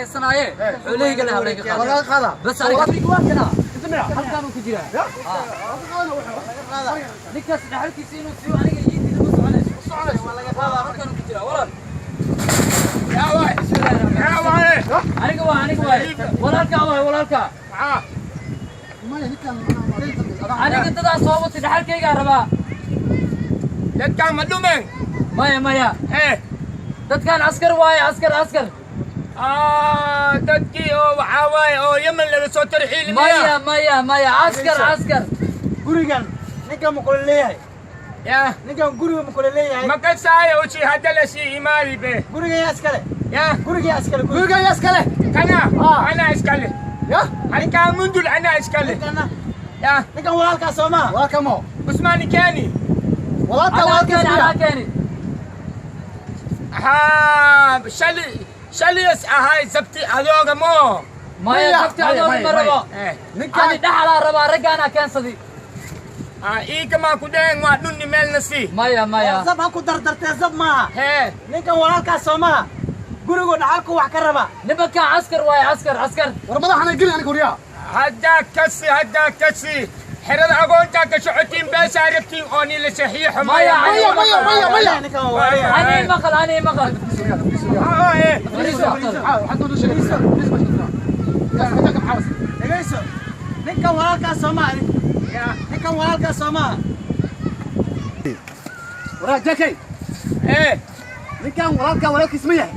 haysanaaye xoolahayga leh halayga qaado. Laga qaadaa. Bas aniga waa kana halkaan uu ku jiraa. Ninkaas dhaxalkiisa inuu siiyo aniga ii diido ma soconayso. Halkaan uu ku jiraa walaal. Yaa waay, yaa waay. Aniga waa, aniga waay, walaalkaa waay, walaalkaa. Maxaa? Maya, ninkan. Aniga dadaa soo watay, dhaxalkaygaa rabaa. Dadkaan ma dhumeen? Maya, maya. Eh. Dadkaan askar waaye, askar, askar. Ah, dadkii oo waxaa waaye oo Yemen laga soo tarxiili. Maya, maya, maya, askar, askar. Gurigan ninkan ma kula leeyahay? Ya. Ninkan guriga ma kula leeyahay? Ma kasaayo usi hadda la sii imaadi be. Guriga yaa iskale? Ya. Guriga yaa iskale? Guriga yaa iskale? Kana. Ah. Anaa iskale. Ya. Halkaa mundul anaa iskale. Ninkana? Ya. Ninkan walaalkaa soo maha? Walaalka mo. Usmaani keeni. Walaalka. Anaa Walaalkiis. keeni. Miya? Anaa keeni. Haa, shali shaliyas ahay sabti adooga mo. Maya. Maya, Dadka maya, adooga maya, ma rabo. Eh. Ninkan. Ani dhaxalaa rabaa, raggaanaa keensadi. Ah, iikama ku dheen waa dhunni meelna sii. Maya, maya. Zab ha ku dardartee, zab maaha. Hee. Ninkan walaalkaa soo maha? Gurigu dhaxalku wax ka rabaa. Nimankaa askar waaye, askar, askar. War madaxana geli aniga, waryaa. Haddaa kasi, haddaa kasi, xerada agoontaa ka socotiin, beesaa rabtiin oo ni la saxiixo. Maya. Maya, maya, maya, maya. Ninkan waa waalaya. Ani maqal, ani maqal. Ah, eh. Fariiso. Waxaad noo sheegay bariis baa sheegtaa. Ninkan maxaa wasi? Dhegayso, ninkan walaalkaa soo maha? Ya. Ninkan walaalkaa soo maha? Waraa jakay. Eh. Ninkan walaalka walaalkiis ma yahay?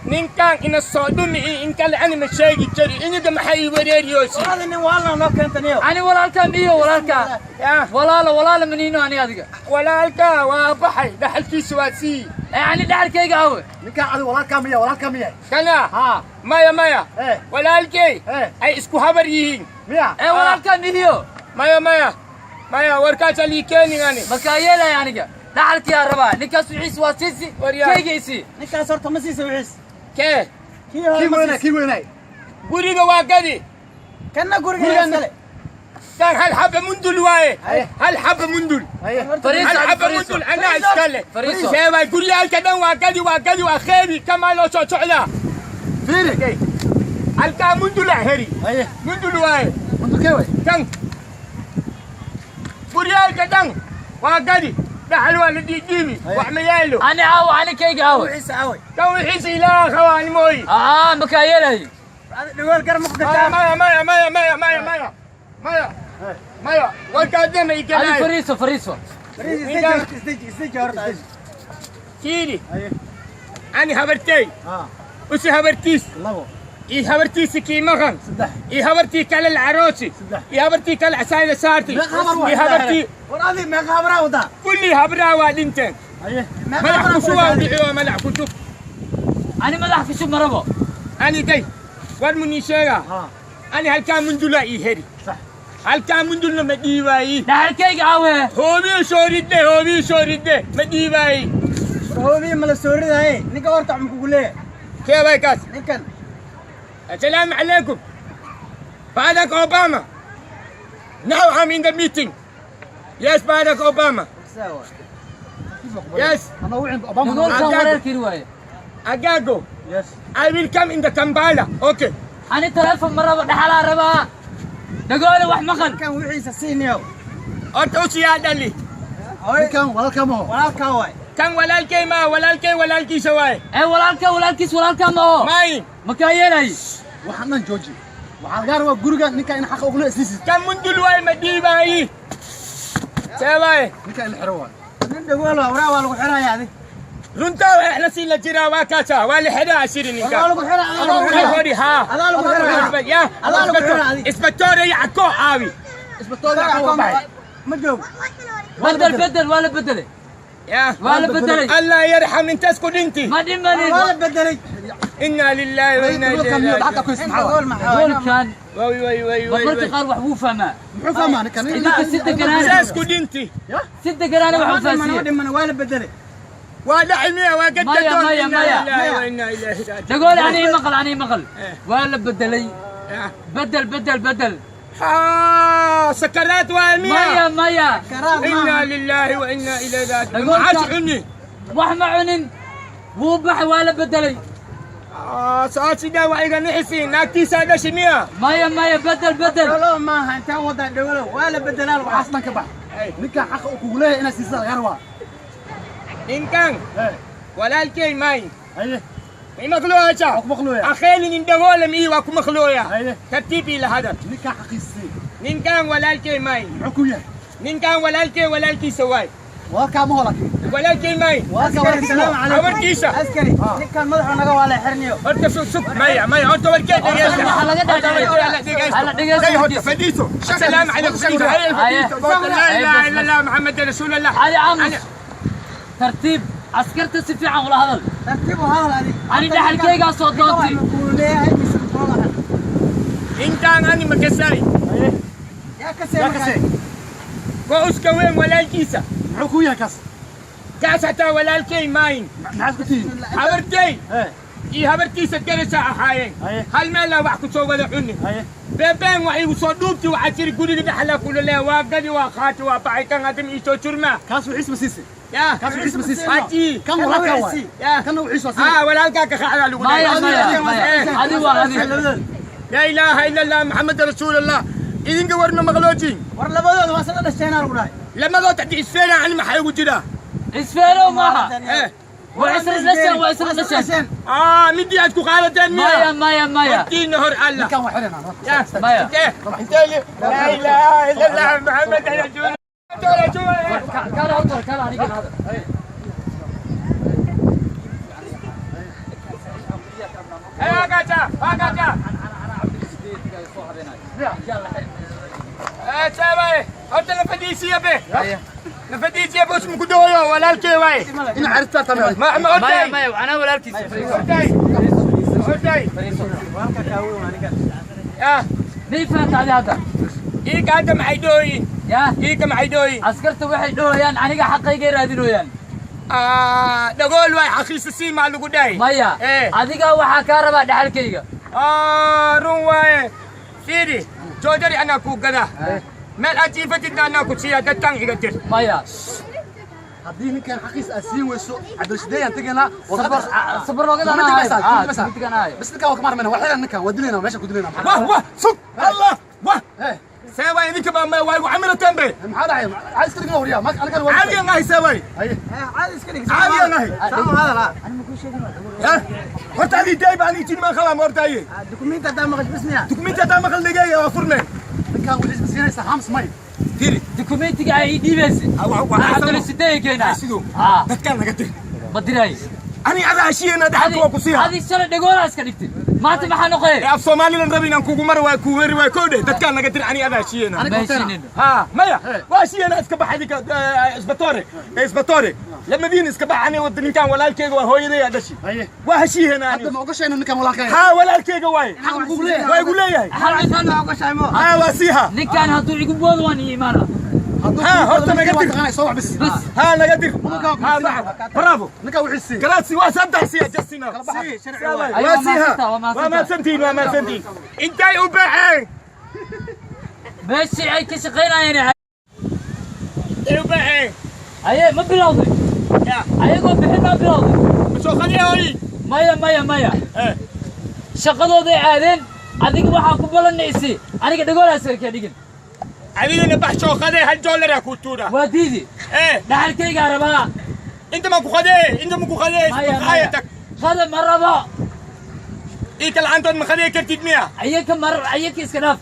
Ninkan ina soo dhumi iyo in kale ani ma sheegi jari, iniga maxay ii wareeriyoosi? Walaada nin waalna noo keentaniyo. Ani walaalkaa miyo walaalkaa? Ya. Walaalo, walaalo maniino ani adiga. Walaalka waa baxay, dhaxalkiisa waa sii. Ee, ani dhaxalkayga awe? Ninkan adiga walaalka ma yahay? Walaalka ma yahay? Kana? Haa. Maya, maya. Eh. Walaalkey. Eh. Ay isku habar yihiin. Miya? Ee, walaalkaa mihiyo? Maya, maya, maya, warkaasa lii keeni ani. Makaa yeelaya, aniga dhaxalkiyaa rabaa, ninkaas wixiis waa siisi. Waryaa. Kayga isii. Ninkaas horta ma siisa wixiis. Kee? Kii hore Kii ma weynay. siisa. Kii weynay. Guriga waa gadi. Kanna guriga yaa Gurigan- iskale? Kan hal xaba mundul waaye. Haye. Hal xaba mundul. Haye. Fariiso. Hal xaba Fariiso. mundul anaa iskale. Fariiso. See waay, guryaalka dhan waa gadi, waa gadi, waa kheeri kamaa loo soo socdaa. Fiiri. Halkaa mundula heri. Haye. Mundul waaye. Mundulkee way? Kan guryaalka dhan waa gadi, dhaxal waa la dhiidhiibi, wax ma yaalo. Ani aawe? Ani kayga aawe? Wixiisa awey? Kan wixiisa ilaaha qawaani mooyi. Aa, makaa yeelaya. Dhagool gar ma ku maya. gataa? Maya, maya, maya, maya, maya, maya, maya, maya, warkaadna ma Ani iganaayo. Fariiso, fariiso. Isdeji, isdeji, isdeji horta. Fiiri. Haye. Ani habartey. Haa. Usi habartiis. Labo. Iyo habartiisi kii maqan. Saddex. Iyo habartii kale la caroosi. Saddex. Iyo habartii kale casaayda saarti. Meeqa habar waay? Iyo habartii. War adi meeqa habraa wadaa? Kulli habraa waa dhinteen. Haye. Meeqa Madax habraa ku shubaa wadaa? dhici, madax ku shub. Ani madax ku shub ma rabo. Ani day war mu nii sheegaa. Haa. Ani halkaa mundula ii heri. Sax. Halkaa mundulna ma dhiibaayi. Dhaxalkayga aawe? Hoobiyo soo ridde, hoobiyo soo ridde, ma dhiibaayi. War hoobiye ma la soo ridaye, ninka horta wax makugu leeyahay? Kee bay kaas? Ninkan. السلام عليكم Barack Obama. Now I'm in the meeting. Yes, Barack Obama. Sawa. Yes. Ana wicin Obama. Dhagoolkan Agaago. wareerkii waaye. Agago. Yes. I will come in the Kampala. Okay. Ani telefoon ma rabo, dhaxalaa rabaa. Dhagoole, wax maqal. Ninkan wixiisa siiniyow. Horta usiyaa dhali. Ninkan walaalka ma ho? Walaalkaa waay. Kan walaalkay maa, walaalkay walaalkiisa waaye. Ee, walaalka walaalkiis walaalkaa ma oo? May. Makaa yeelay. Waxaan dhan jooji, waxaa lagaa rabaa guriga ninkan in xaqa ugula isiisid. Kan mundul waaye, ma dhiibaayi. See waaye? Ninkan in la xiro waay. Nin dhagool waa, waraa waa lagu xirayaa adi. Runtaa wax la siin la jiraa, waa kaasa, waa la xidhaa asiri War ninka. waa lagu xiraa, adaa lagu xiraa. Hori haa. Adaa lagu xiraa. Ya. Adaa lagu xiraa adi. Inspector yacko aawi. Isbitaalka ka baxay. Ma joogo. Bedel, bedel, waa la bedelay. Ya. Waa la bedelay. Allah yarxam, intaas ku dhinti. Ma dhimanin. Waa la bedelay. Inna lillahi wa inna Dhagoolkan ilayhi miyo lacagta raaji'uun. ku Nin haysid maxaa waay? dhagool maxaa waay? Dhagoolkan Way way way way. marmarka Way. qaar wax wuu fahmaa. Muxuu fahmaa ninkan? Idinka si deganaana. Saas ku dhinti. Si deganaana wax Ma u dhiman, ma fahansiiye. dhiman, waa la bedelay. Waa dhacay miya? Waa Maya, gadgadoon. maya, Inna maya. lillahi wa inna ilayhi raaji'uun. Dhagoole, ani maqal, ani maqal. Eh. Waa la bedelay. Ya. Bedel, bedel, bedel. haa, sakaraat waa Maya. miya? Maya. Karaad inna maaha. lillahi wa inna ilayhi raaji'uun. Dhagoolka- maxaad cuni? Wax ma cunin, wuu baxay, waa la bedelay. Saasidaa waa iga nixisi naagtiisaa dhashi miya? Maya, maya, bedel, bedel. Dhagolo maaha, intaan wadaa dhagolo waa la bedelaa. Waxaas dhan ka bax. Ninkan xaqa uu kugu leeyahay inaad siisada lagaa rabaa. Ninkan walaalkey may. Haye. Imaqlooyasa. Waa ku maqlooya. Akheelinin dhagoolam ii waa ku maqlooya. Haye. Tartiib ii la hadal. Ninkan xaqiisii. Ninkan walaalkey may. Muxuu ku yahay? Ninkan walaalkey walaalkiisa waay. Walaalkaa ma laakiin. Walaalkey may. Walaalkaa walaalkiisa. Salaamu calaykum. Habartiisa. Askari, ninkan madaxu naga waa la xirniyo. Horta sug, sug, maya, maya, horta warkee dhegeysta. Waxaa laga dhacay. Hala dhegeysto. Day horta fadhiiso. Assalaamu calaykum. Fadhiiso. Haye. Laa ilaaha illa allah maxamed rasuulullah. Cali, aamus, tartiib. Askarta si fiican ula hadal. Tartiib u hadal adi. Ani dhaxalkaygaa soo doontay. Kuu leeyahay mise kula lahan? Ninkan ani makasay. Haye. Yaa ka see? Yaa ka see? Go-uska weyn walaalkiisa. Muxuu ku yahay kaas? Kaas hataa walaalkey maayin. Maxaad ku tihiin? Habartey Hee. iyo habartiisa garasha ahaayeen. Haye. Hal meelaa wax ku soo wada cuni. Haye. Beebeen wax igu soo dhuubti, waxaa tiri guriga dhaxlaa kula leeya, waa gadi, waa qaati, waa baxay, kan hadam ii soo jurmaa. Kaas wixiis ma siisay? Yaa. Kaas wixiis ma siisay? Haji. Kan walaalkaa waay. Yaa. Kanna wixiis waa siisay. Aa, walaalkaa ka qacdaa lagu Maya, leeyahay. maya, maya, adi waa adi. Laa ilaaha illa allah maxamed rasuulullah. Idinka warna maqloojin. War labadooda waa isla dhasheenaa lagu dhahay. Lamadood haddii isfeena ani maxaa igu jira? Isfeelow maaha. Eh. Waa isla dhasheen, waa isla dhasheen. Aa, midii aad ku qaadateen miya? Maya, maya, maya. Hortiina hor alla. Ninkan waa xidhanaa. Yaa. Maya. Intee intee? Laa ilaaha illa allah maxamed rasuulullah. Kaala horta, kaala, aniga hadal. Eh, agacha, agacha. Eh, sabay. Horta la fadhiisiya be. La fadhiisiya bos muku dooyo walaalkey waay. In carabtaa tamay. Ma ma maya. hortay. Maya, anaa walaalkiisa. Hortay. Hortay. Walaalka kaa weyn waa ninkan. Yaa. Mii fahanta adi hadda? Iika hadda maxay dooyin? Yaa. Iika maxay dooyin? Askarta waxay dhahayaan aniga xaqaygay raadinooyaan. Ah, dhagool waay, xaqiisa sii maa lagu dhahay. Maya. Eh. Adiga waxaa kaa rabaa dhaxalkayga. Ah, run waaye. Fiiri, joodari anaa kuu gadaa. Meel aad jiifatidna anaa ku siiyaa, dadkaan iga dir. Maya. Haddii ninkan xaqiis aad siin weyso, cabdirashideeyaan tegaynaa. Sabar loogada anaa hayo. Ah, dukumentigan hayo. Bas ninkan waa ka maarmayna, waa xidhan ninkan, waa dilaynaa, meesha ku dilaynaa. Wah, wah, sug allah, wah. Hee. See waay, idinka baa ma waa igu camirateen be. Maxaa dhacay? Maxaa iska dhigna waryaa? Anigan waa Caadiyan ahay, see waay. Haye. Caadi iska dhig. Caadiyan ahay. Saan u hadal ha. Ya horta adii day baan ijin maan khalaam hortaaye. Dukumenti haddaa maqash bis miya? Dukumenti haddaa maqal dhigeeya waa furme. Ninkan wixiis ma siinaysaa hams may? Fiiri. Dukumentiga ay ii dhiibaysa. Cabdulsideey keenaa. Siduu Ah. dadkaan naga dir. Ma diray. Ani adaa heshiiyena dhaxalka waa ku siiha. Adi shalay dhagoolaa iska dhigtay, maanta maxaa noqoye? Ee, af soomaalilan rabi inaan kugu mari waay, kugu mari waay koodhe, dadkaan naga dir, ani adaa heshiiyena. Aniga horteena. Meeshinina. Ha, maya, waa heshiiyena, iska bax adinka. Isbatoore, isbatoore, lamadiin iska bax. Ani wada ninkaan walaalkeyga waa, hooyaday aa dhashi. Haye. Waa heshiiyena ani. Hadda ma ogashay inuu ninkan walaalkaa yahay? Ha, walaalkeyga waaye. Xaq ma kugu leeyahay? Waa igu leeyahay. Hal mid, hal mid. Ogashahay mo? Ha, waa siiha. Ninkaan hadduu igu boodo waan ii imaana. Hadduu Ha, kugu horta daro, naga ninkan waa dir. taqaanaa, soo wax bis. Bas. Ha, naga dir. Ninkan Ha, bravo. ninkan wixiis sii. Garaadsi waa saddex siya jasina. Sii, sharci waay. Ay, waa waa siiha. mahadsantaha, waa waa mahadsantaha. mahadsantihiin, waa mahadsantihiin. Intay u baxeen? Meeshii ay ka shaqaynayeen. Intay u baxeen? Aye, ma bilowday? Ya. Ayagoo bixin ma bilowday? Soo qadiyoy. Maya, maya, maya. Eh. Shaqadooday aadeen. Adiga waxaa ku ballanaysi aniga dhagoolaa iska dhigin. Adigana bax soo qadee, hal dollar ku tuura. Waa diidi. Eh. Dhaxalkaygaa rabaa. Inta ma ku qadee, inta ma ku qadee? Maya, maya. Maya. Qada ma rabo. Ii kala antood ma qadee kartid miya? Ayaka mar ayaka iska dhaaf,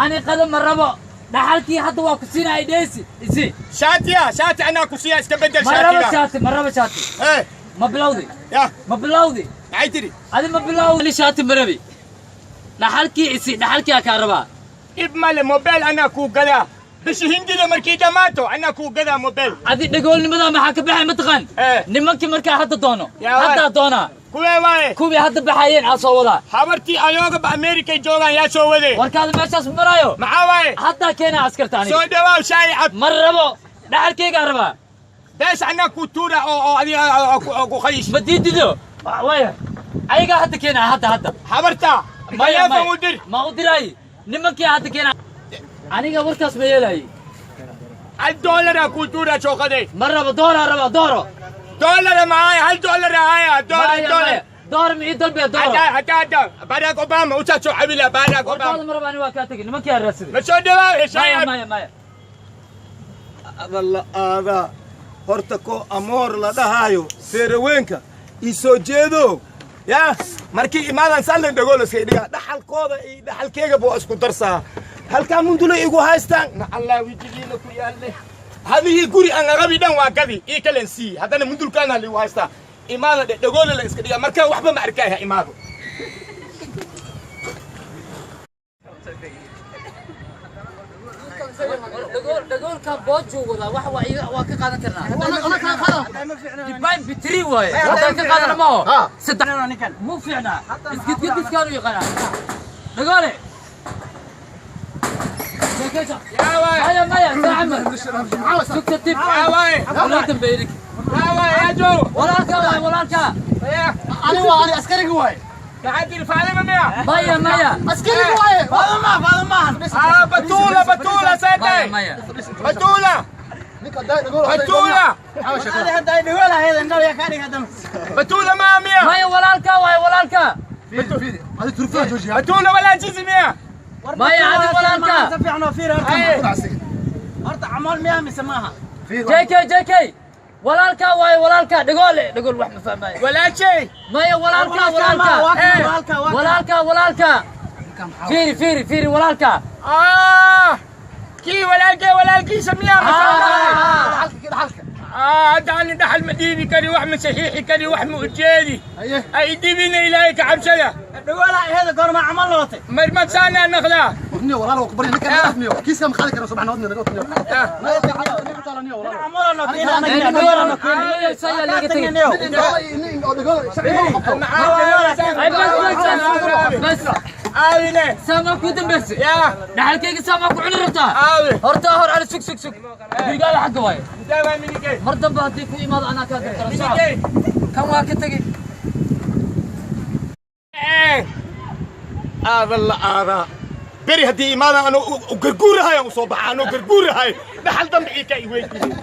ani qada ma rabo. Dhaxalkii hadda waa ku siinaya dheysi isi. Shaatiya, shaati anaa ku siiya, iska bedel. Ma rabo. Shaatiga. Shaati ma rabo, shaati. Eh. Ma bilowdi? Ya. Ma bilowdi? Maxay tiri? Adi ma bilowdi? Shaati ma rabi, dhaxalkii isi, dhaxalkii aa kaa rabaa. Ib male, mobile anaa kuu gadaa bishi hindida markii dhammaato, anaa kuu gadaa mobile. Adi dhagoolnimadaa maxaa ka baxay mataqaan? Eh. Nimankii markaa hadda doono. Yaa waay. Haddaa doonaa. Kuwee waaye? Kuwii hadda baxayeen aa soo wadaa. Habartii ayooga ba Amerikay joogaan, yaa soo wadee? Warkaada meeshaas ma maraayo. Maxaa waaye? Haddaa keenaa askarta aniga. Soo dhawaaw, shaay cab. Ma rabo, dhaxalkaygaa rabaa. Bees anaa ku tuura oo adiga oo ku qayish. Ma diidido waya, ayagaa hadda keenaa, hadda, hadda. Habarta. Maya. Maya, Maya. u dir. Ma u diraay? Nimankii hadda keenaa aniga, warkaas ma yeelayo. Hal doolara ku tuura, shooqaday. Ma rabo, dooraa rabaa, dooro. Doolara maaya, hal doolara haya, doolar. Maya. Doolar. Maya. Door ma ii dalbee dooro. Hadda hadda Barack Obama u soo cabila Barack Warkaada Obama. ma raba ani waa kaa tegey nimankii aan raadsaday. Ma soo dhawaa Maya heshaaya. maya maya. Adalla aadaa horta ko amoor la dhahaayo seeraweenka ii soo jeedo yaa markii imaadan saalin dhagoolaska dhigaa dhaxalkooda iyo dhaxalkeygaba waa isku darsaa halkaa mundula igu haystaan nacallaa wejigiina ku yaalle hadihii guri aan arabi dhan waa gadi ii kalen sii haddana mundulkaana liigu haystaa imaada dhe dhagoola la iska dhigaa markaa waxba ma arkaya ha imaado. Dhagool dhagoolkan boojuu wadaa wax waa iga waa ka qaadan karnaa. Divine bitri waaye. Haddaan ka qaadana ma oo. Saddex Ninkan. mu fiicnaa. Isgidgidiskaan u yaqaanaa. Dhagoole. Sheekaysa. Maya maya saa camal. Sugta tib. Walaa dambeeyey ninka. Walaalka waay walaalka. Ani waa ani askarigi waaye. Maya maya. Askarigi waaye. Faaduma faaduma. Batula Batula Maya saatay maya. Batula Ninka daa dhagool. Batula Hada hadda ay dhagool ahayd indhaw yaa kaa dhig haddana. Batula maamiya Maya walaalka waay walaalka. Fiiri fiiri. Adi turfaa joojiya. Batula walaa jismiya. Maya adi walaalka. Si fiican oo fiir horta. Horta camal miyaa mise maaha? Fiiri. JK JK. Walaalka waay walaalka dhagoole dhagool wax ma fahmaayo. Walaa shay. Maya walaalka walaalka. Waa kana walaalka waa kana. Walaalka walaalka. Fiiri fiiri fiiri walaalka. Kii walaalkee walaalkiisa miyaa? Dhaxalka dhaxalka. Hadda ani dhaxal ma dhiibi kari wax ma saxiixi kari wax ma ujeedi. Haye. Ay dhibina ilaahay ka cabsada. Dhagool ahayd goorma camal noqotay. Marmadsaanaa naqdaa. Niyo walaal waa ku barya ninka naga niyo. Kiiska ma qaadi karno subaxna wadniyo naga wadniyo. Camal noqotay dhagool noqotay. Saya laga tegey. Nin oo dhagool sharci ma qabto. Ay bas bas bas. Aawine. Saamaa ku dambaysay. Yaa. Dhaxalkayga saamaa ku cuni rabtaa. Aawi. Horta hor ani sug sug sug. Gurigaada xagga waaye. Intee waa minikey? Mar dambe haddii ku imaado anaa kaa gartara. Soco. Minikey. Kan waa ka tegey. Aadan la aadaa beri haddii imaadan anoo garguurahay aan usoo baxa anoo garguurahay dhaxal dambe ii ka iweydiiyey.